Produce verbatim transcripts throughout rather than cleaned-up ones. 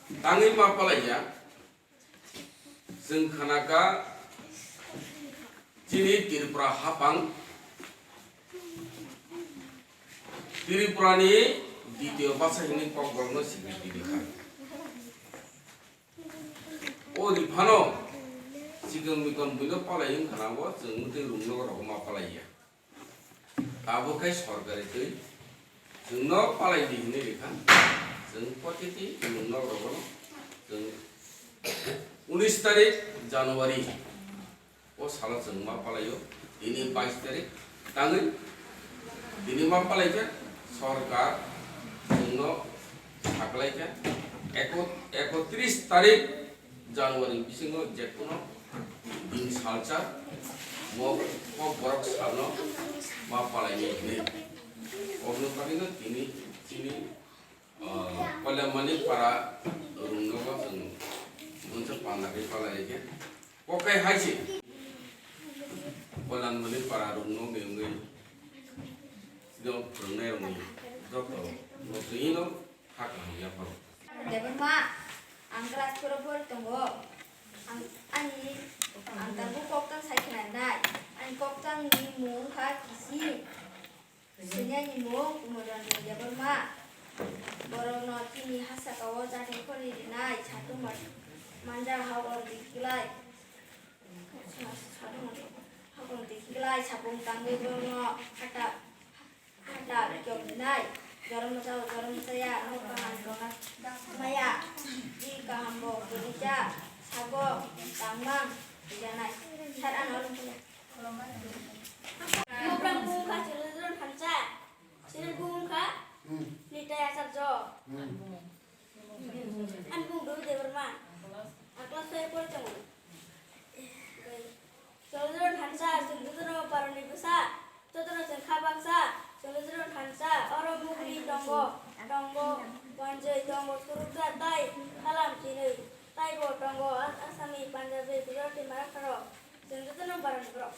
Tangwi ma palaiya. Chwng khanaka chini Tripura hapang, Tripura ni ditiyo basa hini kokborok no sikri tini kha. O riphano sikon mikon buino palai wngkha na bo chwng mwtwi rungno rok ma palaiya. Abo khe sorkari twi chwngno palai di hwnwi rikha. Chwng protiti chwngno rogono chwng unis tarik January o salo chwng ma palaio. Tini bais tarik tangwi tini ma palaikha sorkar chwngno saklaikha. Eko-, ekotris tarik January bisingo jekuno din salsa mo kokborok salno ma palaini hwnwi. Oboni bagwino tini chini, ah, Kolyamani para rungnogo chwng mungsa panda khe palai khe. Kokai hai se Kolyamani para rungno mengwi sino phwrwngnai rokni joto no twi no Debbarma, ang class four o pori tongo. Ang, ani, ang tabuk koktang sai khwnanai. Ani koktang ni mung wngkha Kisi. Sini ani mung Kumudon Debbarma. Borok no chini ha saka o chathai khori rinai, satung ma-, manja ha o diklai. Satung ma-, ha o diklai, sapung tangwi borok no hata Hata kyoknai, jorom masa, jorom saya, no kaham rona maya, di kaham bo, kurija, sago, tangmang, janai, sar ano. Mokra mungkha, chilodron hansa, chilodron mungkha, nitai asar jo. Ani mung Dwi Debbarma. Ang class five pori tongo. Chwng jotono thansa, chwng jotono parani bwsa, jotono chwng kha baksa, chwng jotono thansa. Oro mugri tongo, tongo wanjwi, tongo suruksa, tai salam chinwi, taibo tongo As-, Asami, Punjabi, Gujarati, Maratharo. Chwng jotono parani borok.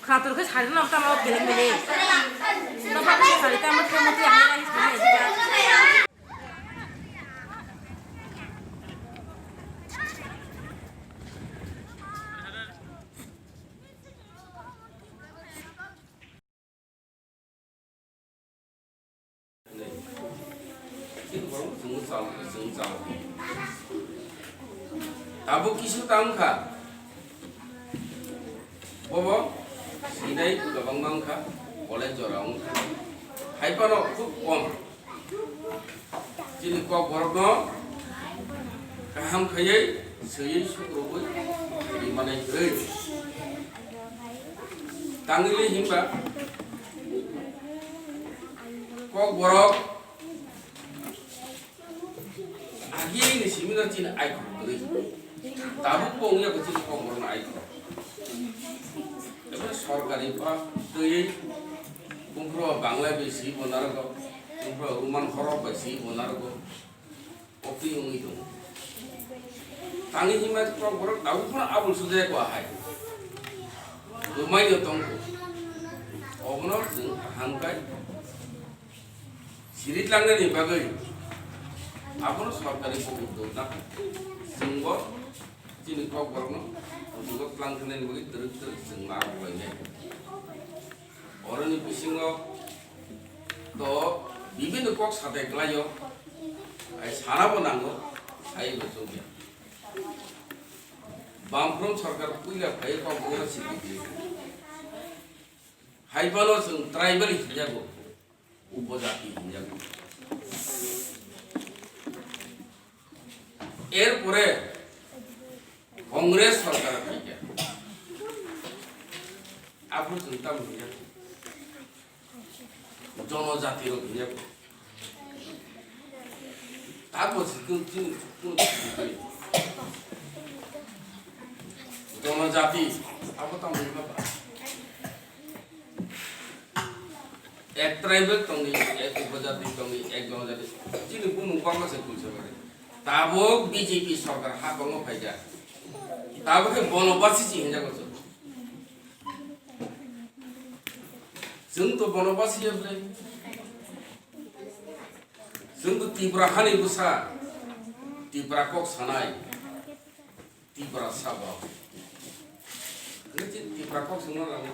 Khator khe sari no tamo kele mele. No khator khe sari tamo tamo tamo tamo. Tabuk kisu tang kha. Bobo sinai kwbangma wngkha, college jora wngkha. Hai phano khub kom. Chini Kokborokno kaham khaiwi swiwi sukrubwi rimani kwrwi. Tangwili himba Kokborok agini simino chini aikhorok kwrwi. Tabukbo wngya bo chini Kokborokno aikhorok. Ebo sorkari ba twiwi bumphro Bangla bai swiwi bo narwgo, bumphro Roman horok bai swiwi bo narwgo. Oktwi wngwi tongo. Tangwi himba Kokborok tabuk phano abul sujaya ko ahai. Kwmaino tongkho. Obono chwng kaham khe siri tlangnani bagwi abono sorkari bukur dona. Chwngbo chini Kokborokno bukur tlang khnani bagwi twrwk twrwk chwng ma rwlainai. Oroni bisingo to bibinno kok satai klaio, ai sanabo nango, saibo chukya. Bamfront sarkar puila phai kok bungna sikhi di. Hai phano chwng tribal hinjago, upojati hinjago. Erpore Congress sarkar phaikha. Aphuru chwng tamo hinkhe jonojati rok hinkhe tamo chwng chwng jonojati abo tamo hinkhe ba. Ek tribal tongdi, ek upojati tongdi, ek jonojati. Chini bumung bangma se kulsa bare. Tabuk B J P sarkar habango phaikha. Tabuk khe bonobasi si hinjago chwng. Chwng to bonobasi ya ble. Chwng to Tripura hani bwsa. Tripura kok sanai. Tiprasa borok. Hwnwi chini Tipra kok chwngno nango.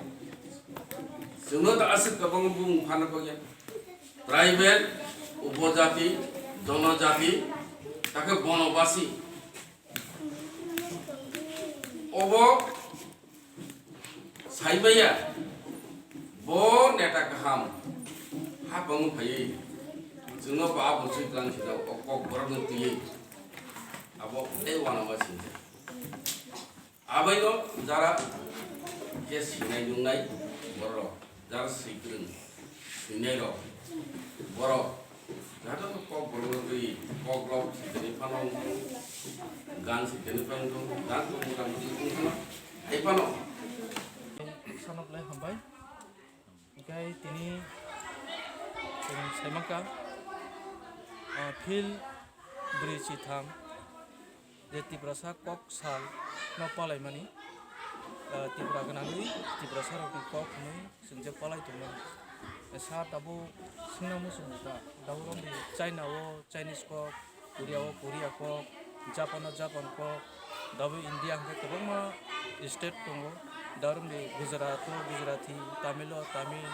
Chwngno ta aswk kwbangma bumung phano kok ya. Tribal, upojati, jonojati, takhe bonobasi. Obo Saimaya, bo neta kaham, habango phaiwi, chwngno ba bo swi tlang sida, o kok borokno twiwi, abo tei uanama sinjak. Abaino jara je sinai nungnai borok, jara swi kwrwng, swinai rok, borok, Jaga to kok borok twi kok lok sitani phano, gan sitani phano, gan to mota moti wng phano, hai phano. Sanok lai hambai. Hingke tini chwng sai mankha, ah, phil bwrwi chitham je Tiprasa kok sal no palaimani, ah, Tripura gwnangwi Tiprasa rokni kok hwnwi chwng je palai tongmani. Sa tabuk swngna muchungo ta, tabuk romdi China o Chinese kok, Korea o Korea kok, Japan o Japan kok, tabuk India hwnkhe kwbangma state tongo. Tabuk romdi Gujarat o Gujarati, Tamil o Tamil,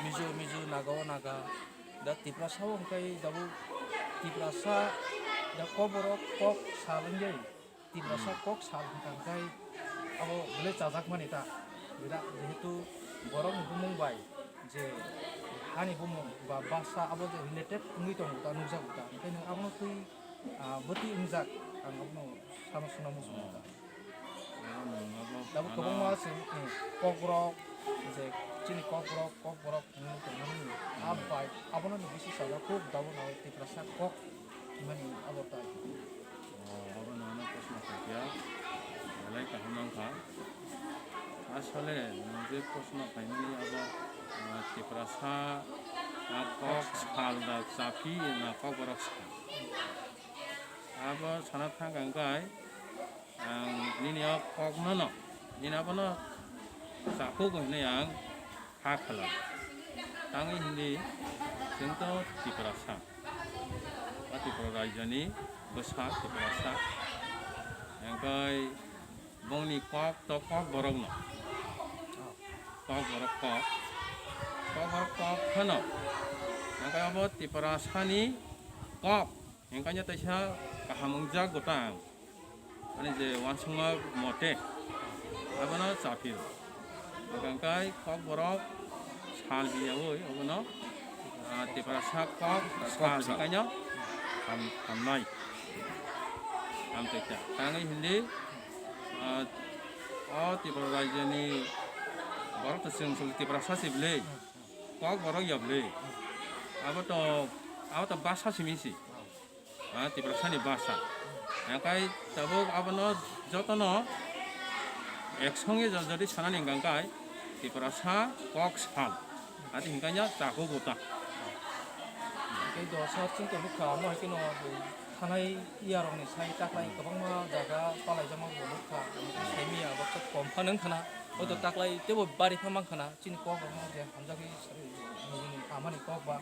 Mizo o Mizo, Naga o Naga. Da Tiprasa o hwnkhe tabuk Tiprasa da kokborok kok sal wngwi Tiprasa kok sal hwnkha hwnkhe abo belai chajakmani ta. Bida jehetu borokni bumung bai je hani bumung ba basa abo je related wngwi tongo ta, nukjago ta. Hwnkhe nwng abono twi, ah, bwtwi wngjak, ang abono sana suna muchungo ta. Abo nwng abo Tabuk ano kwbangma chwng, eh, kokrok, je chini kokrok, kokborok hwnwi tongmani. Ah, bai, abono ni bisi sajak kuk, tabuk no Tiprasa kok hwnmani abo tai. Oh, abo no ano proshno khaikha, belai kaham wngkha. Asole nwng je proshno khaimani abo, ah, Tiprasa, ah, kok sal da chaphi na kokborok sal. Abo sana thang kha hwnkhe, ang nini o kok no no, nini abono chaphuk hwnwi ang kha khlai. Tangwi hindi chwng to Tiprasa. O Tripura rajyoni bwsa Tiprasa. Hwnkhe bongni kok to kokborok no. Kokborok kok. Kokborok kok phano. Hwnkhe abo Tiprasani kok. Hwnkhe teisa kaham wngjak gotang. Ani je uansukma mote abono chaphi rw. Hwnkhe kokborok sal biyaui abono, ah, Tiprasa kok sal bikhaino ham-, hamnai. Hamtwi kha. Tangwi hindi, ah, o Tripura rajyoni borok to chwng Tiprasa se bwle. Kokborok ya bwle. Abo to, abo to basa simi se. Ah, Tiprasani basa. Hwnkhe tabuk abono jotono ek songe jo-, jodi sanani hwnkha hwnkhe Tiprasa kok sal. Ati hwnkhe ya chakhuk uta. Tei dosa chwng tong nukha, omo hai kheno thanai yarokni sai taklai kwbangma jaga palaijakma bo nukha. Saimanya baksa kom phano wngkhana. Oito taklai teibo bari pha mankhana. Chini kok rokno je hamjagwi nini amani kok ba.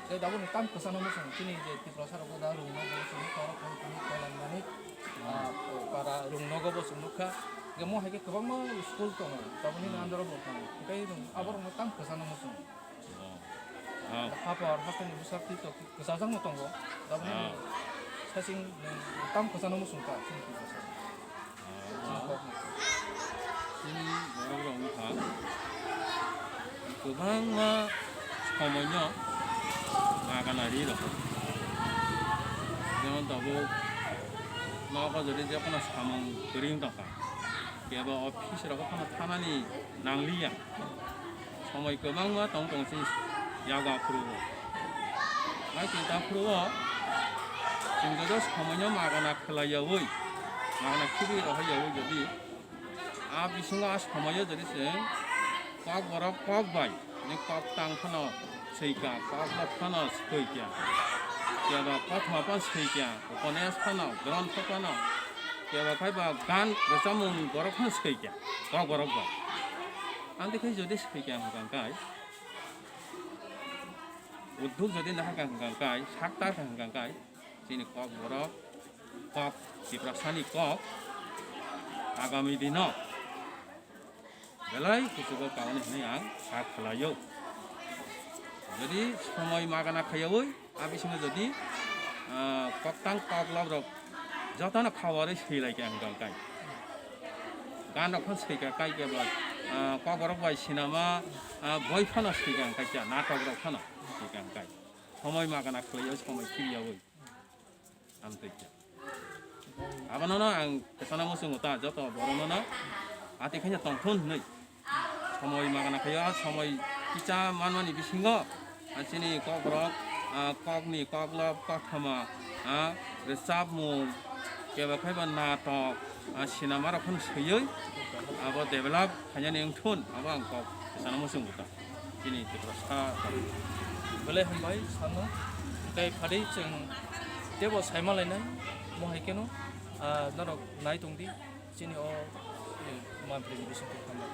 Tei tabukni tamo kwchangno muchung chini je Tiprasa rogo da rung nogo chwng nukha oro phai tini koilanmani, ah, para rung nogo bo chwng nukha. Hwnkhe mo hai khe kwbangma school tongo, tabukni under o bo tongo. Tei rung aborokno tamo kwchangno muchung. Hapor hasteni bwsakti to kwchajakno tongo. Tabukni sasing tamo kwchangno muchung kha chini Tiprasa. Chini borok rok wngkha kwbangma somoino magana ri rok. Jemon tabuk nogo jodi je kono samung kwrwi wng tongkha, kebo office rogo phano thanani nangliya. Somoi kwbangma tong tong se yago aphuru o. Mai chwng ta phuru o chwng joto somoino magana khwlai yaui, magana khibi rohai yaui jodi a bisingo a somoio jodi chwng kok borok kok bai ni kok tang phano swika, kok lok phano swika, kebo kothoma phano swika, upanes phano, grontho phano, kebo khai ba gan rwchapmung borok phano swika, kok borok bai. Amtwi khai jodi swika hwnkha khe, udduk jodi nahakha hwnkha khe, saktarkha hwnkha khe, chini kok borok, kok Tiprasani kok, agami dino belai kuchugo kauni hwnwi ang sa khlaio. Jodi somoi magana khaiyaui, a bisingo jodi, ah, koktang koklop rok jotono khawarwi swilaikha ang dol kai. Gan rok phano swikha kai kebo, ah, kokborok bai sinama, ah, boi phano swikha ang kai cha, natok rok phano swikha ang kai. Somoi magana khwlaiyo, somoi khiriyaui. Amtwi khe. Abono no ang kwchana muchungo ta joto borokno no ati khaina tongthun hwnwi. Somoi magana khaio, a somoi kisa manmani bisingo, a chini kokborok, a kokni koklop, kothoma, a rwchapmung, kebo khaiba natok, a sinama rok phano swiwi abo develop khainani wngthun, abo ang kok kwchana muchungo ta. Bini Tripura sa belai hambai sano, tei phadi chwng tebo saima lainai, mo hai keno, ah, norok nai tongdi, chini o, eh, mantri ni bisingtwi hambai.